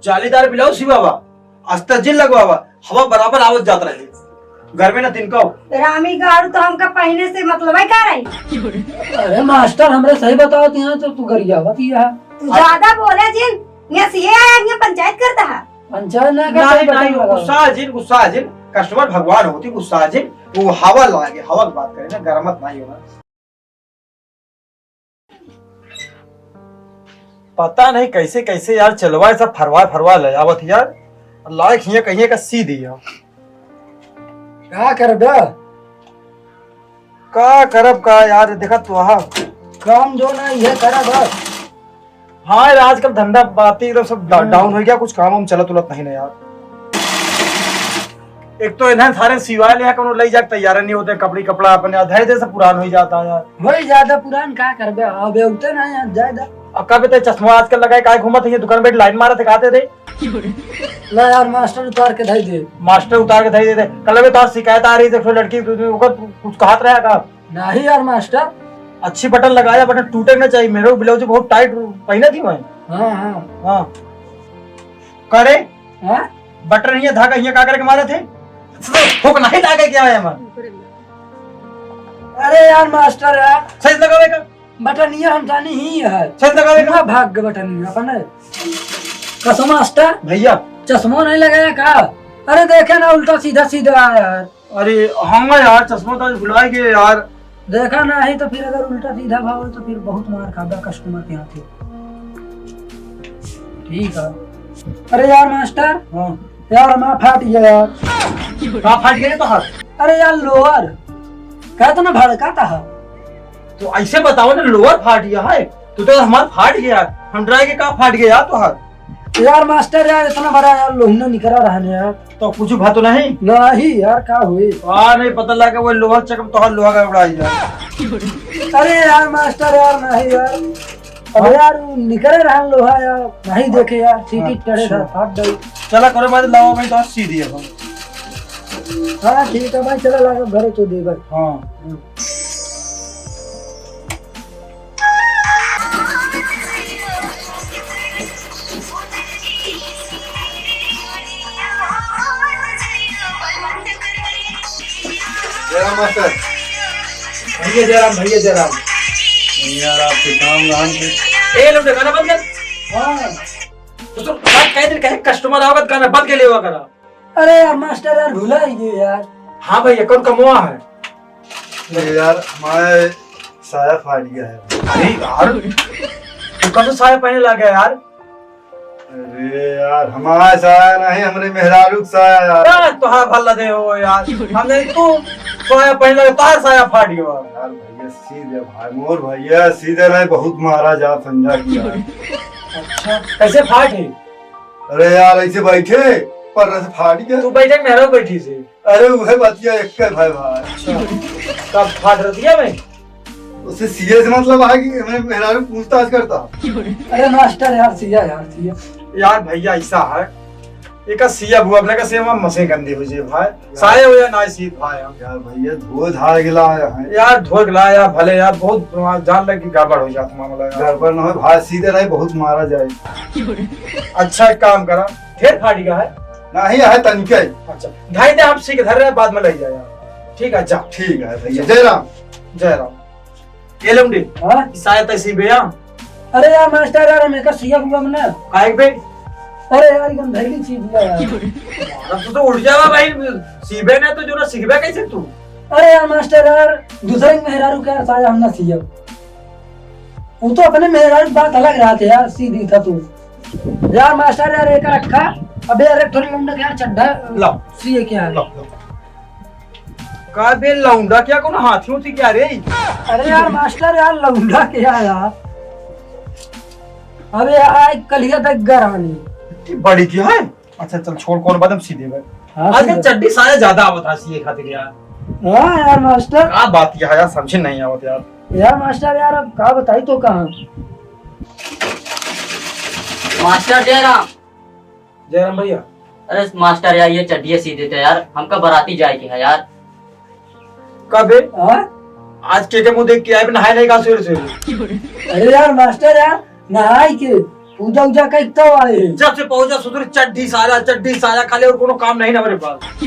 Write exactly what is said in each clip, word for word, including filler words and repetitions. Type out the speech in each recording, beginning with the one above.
जालीदार ब्लाउज सिवावा, अस्तर जिन लगवावा, हवा बराबर आवत जात रहे। घर में ना तिनका हो। रामी गाड़ू तो हमका पहिने से मतलब है का रही? अरे मास्टर, हमरे सही बताओ तो यहाँ तो तू गरियावत ही है। तू ज्यादा बोले जिन, यहाँ सीए आया, यहाँ पंचायत करता है। पंचायत ना कर, नहीं, सही बटन नहीं, लगाओ। गुस्सा जिन, गुस्सा जिन, कस्टमर भगवान होती, गुस्सा जिन, वो हवा लागे, हवा की बात करे ना, गरमत नहीं होना। पता नहीं कैसे कैसे यार चलवा है, सब फरवा फरवा ले आवत यार। लायक हियां कहिए का सी दिया। का करबे? का करब का यार, देखत तो हा। काम जो ना ये करब। हाँ यार, आजकल धंधा पाती एकदम सब डा-, हम्म। डाउन हो गया, कुछ काम वाम चलत उलत नहीं ना यार। एक तो इन्हें सारे सिवाय ले कोनो लई जाके तैयार नहीं होते, कपड़ी कपड़ा अपने आधे दे से पुरान हो जाता है यार। वही ज्यादा पुरान का करबे, अब उते ना यार, ज्यादा। अब कब ते चश्मा आजकल लगाए, काय घूमत है ये दुकान पे लाइन मारत है, कहते रे। ला यार, मास्टर उतार के धई दे। मास्टर उतार के धई दे दे। कल भी तोहार शिकायत आ रही थी, लड़की, ओकर कुछ कहत रहा का? नहीं यार मास्टर। अच्छी बटन लगाया, बटन टूटे ना चाहिए। मेरे ब्लाउज बहुत टाइट पहने थी मैं। हाँ, हाँ। हाँ। करे? हाँ? बटन ये धागा ये का करके मारे थे? हुक नहीं लागे क्या है हमार? अरे यार मास्टर यार। सही लगावे का? बटनिया हम जानी ही है। सही लगावे का? ना भाग के बटनिया अपने। कसम मास्टर। भैया। चश्मा नहीं लगाया का? अरे देखे ना, उल्टा सीधा सीधा आया यार। अरे हाँ यार, चश्मा तो आज भुला गए यार। देखा नहीं तो फिर अगर उल्टा सीधा भागो तो फिर बहुत मार खाबा कस्टमर के हाथे। ठीक है। अरे यार मास्टर। हाँ। यार, हमार फाट गया यार। का फाट गया तोहार? अरे यार, लोअर। का तो ना भड़का था। तो ऐसे बताओ ना, लोअर फाट गया है? तू तो हमार फाट गया। हम ट्राई के का फाट गया यार तोहार? यार मास्टर यार, इतना बड़ा यार लोहना निकरा रहा ने यार। तो कुछ भा तो नहीं? नहीं यार, का हुई? आ, नहीं पता लगा वो लोहा चकम तोहार लोहा का उड़ाई यार। अरे यार मास्टर यार, नहीं यार। अब हाँ? यार, वो निकरे रहा लोहा यार, नहीं देखे यार, ठीक ठीक चढ़े था, अच्छा। फाट गई। चला करो, बाद लाओ भाई, तो सीधी है हम। हाँ, ठीक है भाई, चला लागा घरे तो देगा। हाँ। हम्म। जयराम मास्टर। भैया जयराम, भैया जयराम। यार, आपके काम धाम के। ए, लोग, गाना बंद कर। हाँ। तो, तो बात कह दे, कहे कस्टमर आओगा तो गाना बंद के लेवा करा। अरे यार मास्टर यार, भुला ही गए यार। हाँ भैया, कौन कमवा है? अरे यार, हमारे साया फाट गया है। अरे यार, तू कब से साया पहने लग गया यार? अरे यार, हमारा साया नहीं, हमरे मेहरारू का साया यार। यार, तोहार भला दे हो यार। हम नहीं, तू साया पहन लगे, तोहार साया फाट गया। यार भैया, सी दे भाई, मोर भैया, सी दे नहीं, बहुत मारा जा संजा की यार। अच्छा, कैसे फाट है? अरे यार, ऐसे बैठे, पर से फाट गया। तू बैठे, मेहरारू बैठी से। अरे, उहे बतिया एक के भाई भाई। अच्छा, तब फाट रतिया में? उसे सीए से मतलब है कि हमें मेहरारू पूछताछ करता। अरे मास्टर यार, सीए यार, सीए। यार भैया, ऐसा है, एका सीए हुआ, अपने का सीए में मसे गंदी हो जाए भाई। साए हो या ना सीए भाई हम। यार भैया, धो धा के लाया है। यार, धो के लाया, भले यार, बहुत जान लग कि गड़बड़ हो जात मामला यार। गड़बड़ ना हो भाई, सीधे रहे, बहुत मारा जाए। अच्छा, एक काम करा, ढेर फाटी का है? नहीं है, तनिके। अच्छा, ढाई दे, हम सीख धर रहे, बाद में ले जाए यार। ठीक है, जा। ठीक है भैया, जय राम। जय राम। ए लौंडे, हाँ? साया तैसी बे, हाँ? अरे यार मास्टर यार, हम एका सीए हुआ हमने। काहे के बे? अरे यार, एकदम धैली चीज हुआ यार। अरे तू तो उठ जावा भाई, सीबे ना तो जो ना सीखबे कैसे तू? अरे यार मास्टर यार, दूसरे के मेहरारू के यार साया हम ना सीए। वो तो अपने मेहरारू की बात अलग रहते यार, सीधी था तू। यार मास्टर यार, एक रखा, अबे यार, एक थोड़ी लौंडा के यार चड्ढा, लाओ। सीए क्या है? लाओ, लाओ। का बे लौंडा क्या कोनो हाथी उथी क्या रे? अरे यार मास्टर यार, लौंडा क्या यार? अबे आज कलिया तक गरानी। ये बड़ी क्या है? अच्छा चल छोड़, कौन बात हम सीधे बे। हाँ, आज सीधे। चड्डी साया ज्यादा आवत है सीए खातिर यार। हाँ यार मास्टर। का बात क्या है यार, समझे नहीं आवत यार। यार मास्टर यार, अब का बताई तो कहाँ? मास्टर जयराम। जयराम भैया। अरे मास्टर यार, ये चड्डिया सी देते यार, हमका बराती जाए के है यार। कबे? हाँ? आज के के मुंह देख के आए, नहाए नहीं का सवेरे सवेरे? अरे यार मास्टर यार, नहाए के पूजा उजा कइ तब आए। जब से पहुंचा ससुर, चड्ढी साया, चड्ढी साया, खाली और कोनो काम नहीं ना मेरे पास।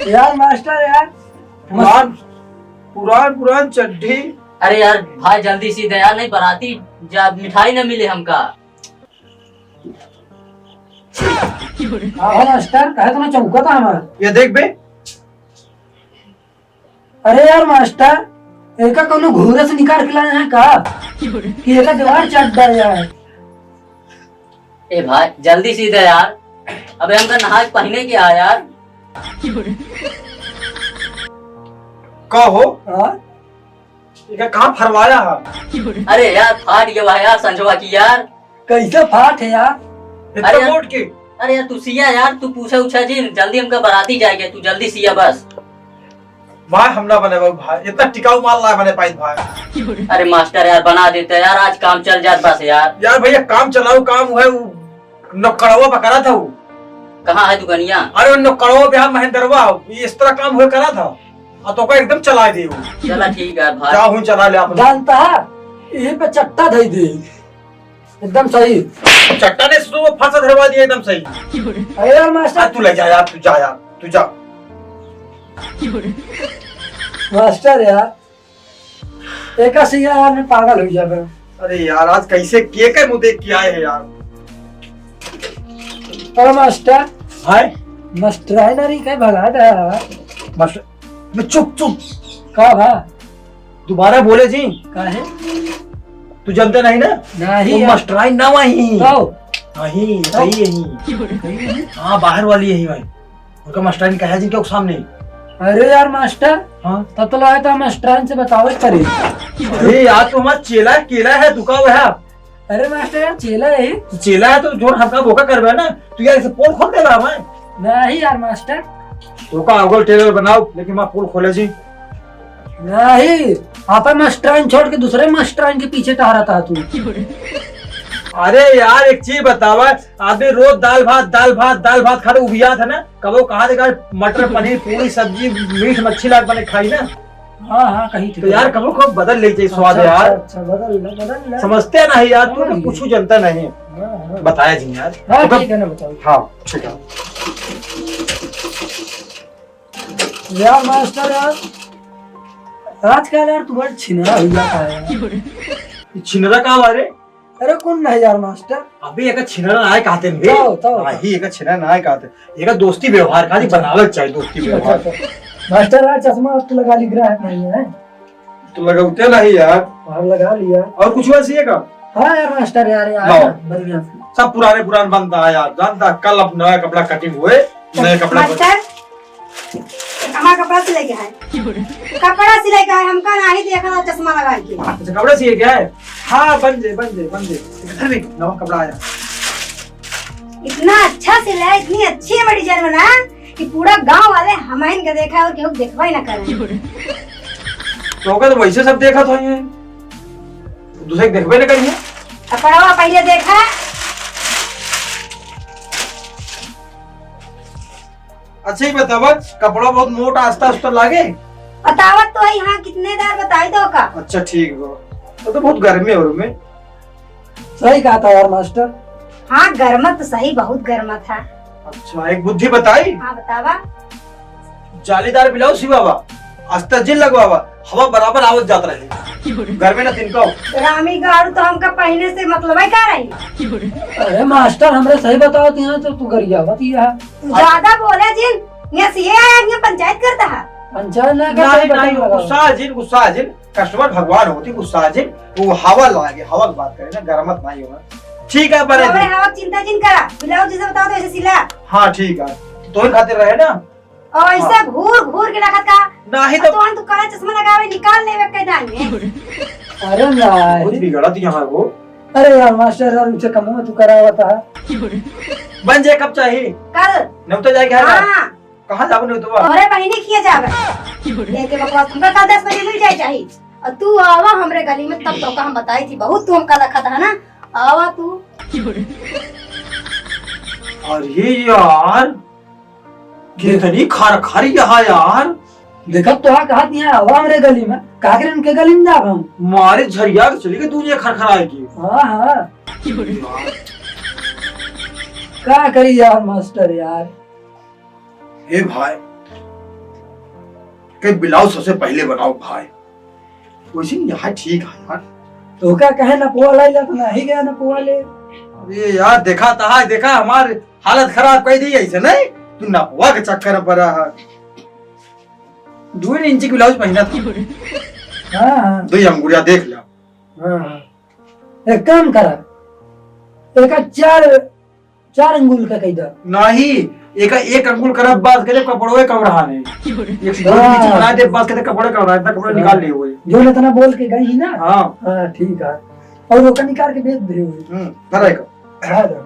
यार मास्टर यार, पुरान, पुरान, पुरान चड्ढी। अरे यार भाई, जल्दी सी दे यार, नहीं बराती जा, मिठाई ना मिले हमका। हाँ, हाँ, मास्टर, कहे तो ना चौका था हमार। ये देख बे। अरे यार मास्टर, एका कौनो घूरे से निकाल के लाए हैं का? कि एका दीवार चाट डाले यार। ए भाई, जल्दी सी दे यार, अबे हमका नहाए के पहने के आ यार। का हो? हाँ? एका कहाँ फरवाया है? अरे यार, फाट गया यार, संझवा की यार। कैसे फाट है यार? इतना अरे यार, मोट की? अरे यार, तू सिया यार, तू पूछा उछा जिन, जल्दी हमका बराती जाएके, तू जल्दी सिया बस। भाई, हम ना बने बाबू भाई, इतना टिकाऊ माल ना बने पाई भाई। अरे मास्टर यार, बना देते यार, आज काम चल जात बस यार। यार भैया, काम चलाऊ काम है, वो नौकरवा पकड़ा था वो। कहाँ है दुकानिया? अरे, वो नौकरवा पे महेंद्रवा, ये इस तरह काम हुए करा था, और तो का एकदम चला दे वो। चला ठीक है भाई। जा हूँ, चला ले आप। जानता है, यही पे चट्टा धई दे। एकदम सही। चट्टा ने सो फंसा धरवा दिया, एकदम सही। अरे यार मास्टर। आ, तू ले जा यार, तू जा यार, तू जा। मास्टर यार, एका सिया यार में पागल हो जाबे। अरे यार, आज कैसे के के मुँह देख के आए हैं यार। अरे मास्टर। हाय। मास्टर है ना रे, कहीं भगा दे। मास्टर, मैं चुप, चुप। का भा? दोबारा बोले जी। काहे? तू जानता नहीं ना? नहीं वो यार। मास्टराइन ना वही। तो? नहीं, तो? सही यही। सही है? हाँ, बाहर वाली यही भाई। उनका मास्टराइन कहा जी क्यों सामने? अरे यार मास्टर, हाँ? तब तो लगा था मास्टराइन से बतावे करे। अरे यार, तू हमारा चेला केला है, तू का है? अरे मास्टर यार, चेला है। तो चेला है तो जोन हमका बोका करबे ना, तू यार इसे पोल खोल देला हमें। नहीं यार मास्टर। तो का अगल टेलर बनाओ, लेकिन मैं पोल खोले जी। नहीं, आपन मास्टराइन छोड़ के दूसरे मास्टराइन के पीछे टहरत है तू। अरे यार, एक चीज बतावा, आदमी रोज दाल भात, दाल भात, दाल भात खाके उबियात है ना, कबो कहा देखा मटर पनीर, पूरी सब्जी, मीट मच्छी लाग बने खाई ना। हाँ, हाँ, कहीं तो ठीक है। यार, कबो कबो बदल ले चाहिए स्वाद अच्छा, यार। अच्छा, अच्छा, बदल ले, बदल ले। समझते नहीं यार, तू समझ तो गए। कुछ जनता नहीं। हाँ, हाँ। बताया जी यार। हाँ, तो ठीक है ना, बताओ। हाँ, ठीक है। यार मास्टर यार, आजकल यार तू बड़ छिनरा हो जाता है यार। ये छिनरा का बारे? अरे कौन नहीं यार मास्टर? अबे एक छिनरा ना आए कहते हैं बे। तो, तो। हाँ, ही एक छिनरा ना आए कहते हैं। एक दोस्ती व्यवहार का जी अच्छा। बनावे के चाहिए, दोस्ती अच्छा, व्यवहार। अच्छा। मास्टर यार चश्मा अब तो लगा ली, ग्राहक नहीं है। तो लगाते नहीं यार। हाँ, लगा लिया। और कुछ वैसे है का? हाँ यार मास्टर यार, यार हाँ। बढ़िया। सब पुराने पुरान बनता है यार, जानता, कल अब नया कपड़ा कटिंग हुए, नया कपड़ा बन- मास्टर, हमारा कपड़ा सिलाई का है। कपड़ा सिलाई का है, हमका नहीं देखा था चश्मा लगा के। अच्छा, कपड़ा सिए क्या है? हाँ, बन जे, बन जे, बन जे। इधर भी नवा कपड़ा आया। इतना अच्छा सिला है, इतनी अच्छी हमारी डिजाइन बना कि पूरा गांव वाले हमाइन के देखा और केहू देखबे ना करे। तो ओकर तो वैसे सब देखत होइए, दूसरे के देखबे ना करिए। कपड़वा पहले देखा। अच्छा ही बतावा, कपड़ा बहुत मोटा आस्ता उस्ता लागे? बतावत तो है, हाँ, कितने दार बताई तो का? अच्छा ठीक बा। तो, तो बहुत गर्मी है और में। सही कहा था यार मास्टर। हाँ, गर्मा तो सही, बहुत गर्मा था। अच्छा, एक बुद्धि बताई? हाँ, बतावा। जालीदार ब्लाउज सिवावा, अस्तर जिन लगवावा, हवा बराबर आवत जात रहे। घर में ना तिनका हो। रामी गाड़ू तो हमका पहने से मतलब है का रही? अरे मास्टर, हमरे सही बताओ तो यहाँ तो तू गरियावत ही है। ज्यादा बोले जिन, यहाँ सीए आया, यहाँ पंचायत करता है। पंचायत ना कर, नहीं, सही बताओ नहीं, लगाओ। गुस्सा जिन, गुस्सा जिन। कस्टमर भगवान होती, गुस्सा जिन, वो हवा लागे, हवा की बात करे ना, गरमत नहीं होना। ठीक है, बने हमरे दिन। हवा की चिंता जिन करा, ब्लाउज जैसे बताओ तो ऐसे सिला। हाँ, ठीक है, तो ही खातिर रहे ना। और ऐसे हाँ। घूर घूर के रखत का। नहीं तो तो तू काला चश्मा लगावे, निकाल लेवे के दाई में। अरे नहीं। बहुत बिगड़त यहाँ वो। अरे यार मास्टर यार, उनसे कम में तू करावत है। बन जाए, कब चाहिए? कल। नहीं तो जाए घर। हाँ। कहाँ जाबो नहीं तो? तोहरे बहिनी किए जाबे। देख के बकवास, हमका कल दस बजे मिल जाए चाही। और तू आवा हमरे गली में, तब तो का हम बताई थी, बहुत तू हमका लखत है ना, आवा तू। अरे यार, कितनी खरखर यहाँ यार। देखा तो हाँ कहा दिया, आवा हमरे गली में, का करे उनके गली में जाब हम? मारे झरिया के चली गई दुनिया खरखर आएगी। हाँ, हाँ। यार, का करी यार मास्टर यार। हे भाई, के ब्लाउज सबसे पहले बनाओ भाई। वैसे यहाँ ठीक है यार। तो का कहे नपवा लाई ला, तो नहीं गया नपवा ले। अरे यार, देखा तो है, देखा हमार हालत खराब कर दी ऐसे नहीं, तू नपवा के चक्कर में पड़ा है। दो इंच की ब्लाउज पहना था। हाँ, हाँ। दो अंगुरिया देख ला। हाँ, हाँ। एक काम करा, एक चार, चार अंगुल का कह दा। नहीं, एक, एक अंगुल करब बस, के कपड़वे कम रहा है। एक सीधी हाँ। नीचे बना दे बस, के कपड़वे कम रहा है, इतना कपड़ा निकाल लिए हुए। जो इतना बोल के गई ही ना। हाँ। हाँ, ठीक है। और ओका निकाल के बेच दे हुए। हम्म, धरा एक। हाँ, धरा।